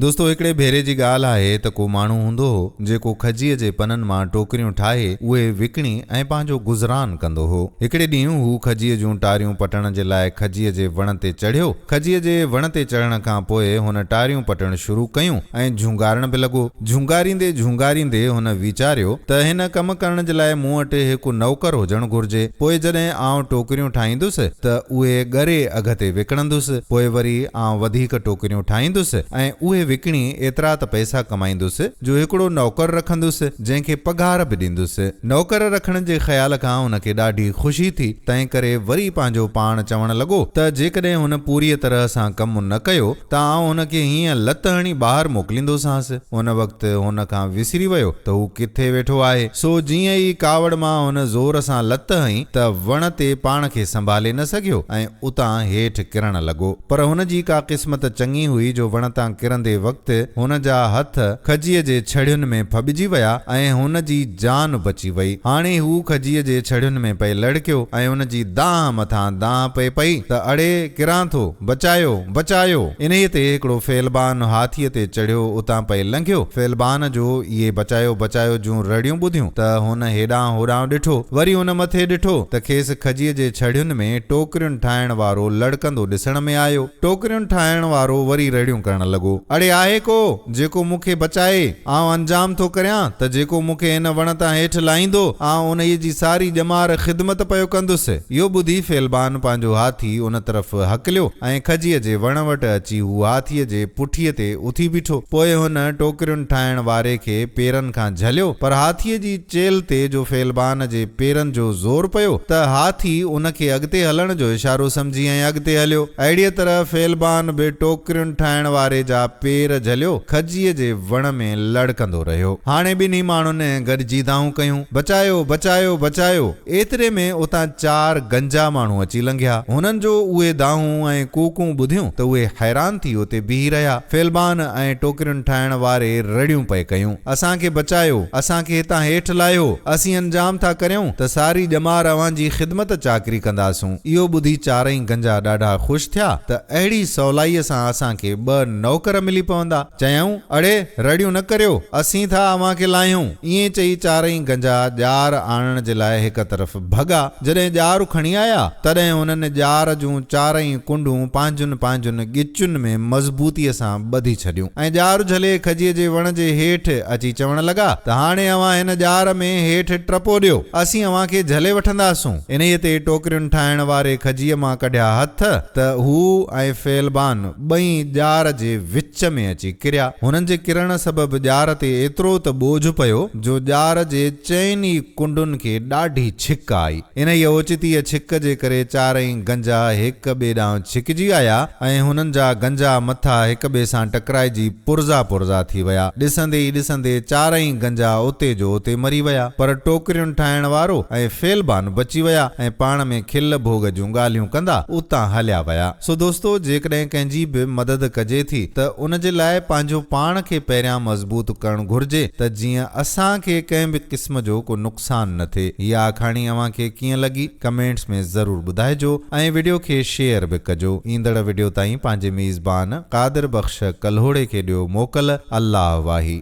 دوستو هڪڙي ڀيري جي ڳالهه آهي ته ڪو ماڻهو هوندو هو جيڪو کجيء جي پنن مان ٽوڪريون ٺاهي اهي وڪڻي ۽ پنهنجو گذران ڪندو هو. هڪڙي ڏينهن هو کجيء جون ٽاريون پٽڻ جي لاء کجيء جي وڻ تي چڙهيو. کجيء جي وڻ تي چڙهڻ کان پوء هن ٽاريون پٽڻ شروع ڪيون ۽ جهونگارڻ به لڳو. جهونگاريندي جهونگاريندي هن ويچاريو ته هن ڪم ڪرڻ جي لاء مون وٽ هڪ نوڪر هجڻ گهرجي. پوء جڏهن آئون ٽوڪريون ٺاهيندس ته اهي ڳري اگهه تي وڪڻندس. پوء وري آئون وڌيڪ ٽوڪريون ٺاهيندس ۽ اهي وڪڻي ايترا ته پئسا ڪمائيندس جو هڪڙو نوڪر رکندس، جنهن کي پگهار به ڏيندس. نوڪر رکڻ جي خيال کان هن کي ڏاڍي خوشي ٿي، تنهنڪري وري پنهنجو پاڻ چوڻ لڳو ته جيڪڏهن هن پوريء طرح سان ڪم نه ڪيو ته آئون هن کي هيئن لت هڻي ٻاهر موڪليندوسانس. ان وقت هن کان وسري ويو ته هو ڪٿي ويٺو آهي، سو جيئن ئي ڪاوڙ مان هن زور سان لت هنئي ته وڻ تي پاڻ کي سنڀالي نه سگهيو ۽ اتان هيٺ ڪرڻ لڳو. پر هن جي ڪا قسمت چڱي هئي جو وڻ تان ڪرندي وقت هن جا هٿ کجيء جي ڇڙين ۾ ڦٻجي ويا ۽ هن جي جان بچي وئي. هاڻي هو کجيء جي ڇڙين ۾ پئي لڙڪيو ۽ هن جي دانهن مٿان دانهن پئي پئي ته اڙي ڪران ٿو، بچايو، بچايو! انهيء تي هڪڙو فيلبان هاٿيء تي چڙهيو اتان پئي لنگهيو. فيلبان جو اهي بچايو بچايو جون رڙيون ٻڌيون ته هن هيڏانهن هوڏانهن ڏٺو. وري هن مٿي ڏٺو ته کيس کجيء جي ڇڙين ۾ ٽوڪرين ٺاهڻ وارو لڙڪندو ڏسڻ ۾ آيو. ٽوڪرين ٺاهڻ وارو وري رڙيون ڪرڻ لڳو. اڙي آهي ڪو، جيڪو مون کي بچائي؟ آئون انجام ٿو ڪريان ته جيڪو مون کي هن وڻ تان هيٺ لاهيندو، آئون انهيء جي ساري ڄمار خدمت پيو ڪندس. اهو ٻڌي فيلبان پنهنجو هاٿي ان طرف هڪليو ۽ کجيء جي وڻ وٽ اچي هو هاٿيء جي پٺيء تي اٿي بيٺو. پوء هن ٽوڪرين ٺاهڻ واري کي پيرن کان جهليو، پر هاٿيء جي چيلهه تي جو فيلبان جي پيرن جو زور پيو ته هاٿي ان کي اڳتي هلڻ جو اشارو سمجهي ۽ اڳتي هليو. اهڙيء طرح فيلبان به ٽوڪرين ٺاهڻ واري جا پير جهليو کجيء جي وڻ ۾ لڙڪندو رهيو. هاڻي ٻنهي ماڻهن گڏجي دانهون ڪيون، بچايو! بچايو! بچايو! ايتري ۾ اتان چار گنجا ماڻهو اچي لنگهيا. هنن جو اهي دانهون ۽ ڪوڪون ٻڌيون ته اهي حيران ٿي اتي بيهي رهيا. فيلبان ۽ ٽوڪرين ٺاهڻ واري رڙيون پئي ڪيون. اسان کي بچايو! اسان کي هتان هيٺ لاهيو! اسين انجام ٿا ڪريون ته ساري ڄمار اوهان جي خدمت چاڪري ڪنداسون. اهو ٻڌي چارئي گنجا ڏاڍا خوش ٿيا ته اهڙي سولائيء سان اسان کي ٻه نوڪر ملي پوندا. چيائون، اڙي! رڙيون نه ڪريو، اسين ٿا اوهان کي لاهيون. ائين چئي چارئي گنجا ڄار آڻڻ جي لاء هڪ طرف ڀڳا. جڏهن ڄار کڻي آيا، تڏهن هنن ڄار جون چارئي ڪنڊون پنهنجن پنهنجن ڳچين ۾ مضبوطيء سان ٻڌي ڇڏيون ۽ ڄار جهلي کجيء جي وڻ جي هيٺ اچي چوڻ لڳا ته هاڻي اوهان هن ڄار ۾ هيٺ ٽپو ڏيو، اسين اوهان کي جهلي وٺنداسون. انهيء تي ٽوڪرين ٺاهڻ واري کجيء مان ڪڍيا هٿ ته هو ۽ فيلبان ٻئي ڄار جي وچ ۾ اچي ڪريا. هنن جي ڪرڻ سبب ڄار تي ايترو ته ٻوجهه پيو، جو ڄار جي چئن ئي ڪنڊن کي ڏاڍي ڇڪ آئي. انهيء اوچتيء ڇڪ جي ڪري چارئي گنجا هڪ ٻئي ڏانهن ڇڪجي آيا ۽ هنن جا گنجا مٿا هڪ ٻئي سان ٽڪرائجي پرزا پرزا ٿي ويا. ڏسندي ئي ڏسندي چارئي گنجا اتي جو اتي مري ويا. پر ٽوڪرين ٺاهڻ وارو ۽ فيلبان بچي ويا ۽ پاڻ ۾ کل ڀوڳ جون ڳالهيون ڪندا اتان هليا ويا. سو دوستو جيڪڏهن ڪنهن جي به مدد ڪجي ٿي ته ان جي لاء پنهنجو پاڻ کي پهريان مضبوط ڪرڻ گهرجي ته جيئن اسان کي ڪنهن به قسم جو ڪو نقصان نه ٿئي. هي آکاڻي اوهان کي ڪيئن لڳي ڪمينٽس ۾ ضرور ٻڌائجو ۽ وڊيو کي شيئر به ڪجو. ايندڙ وڊيو تائين پنهنجي ميزبان قادر بخش ڪلهوڙي کي ڏيو موڪل الله واهي.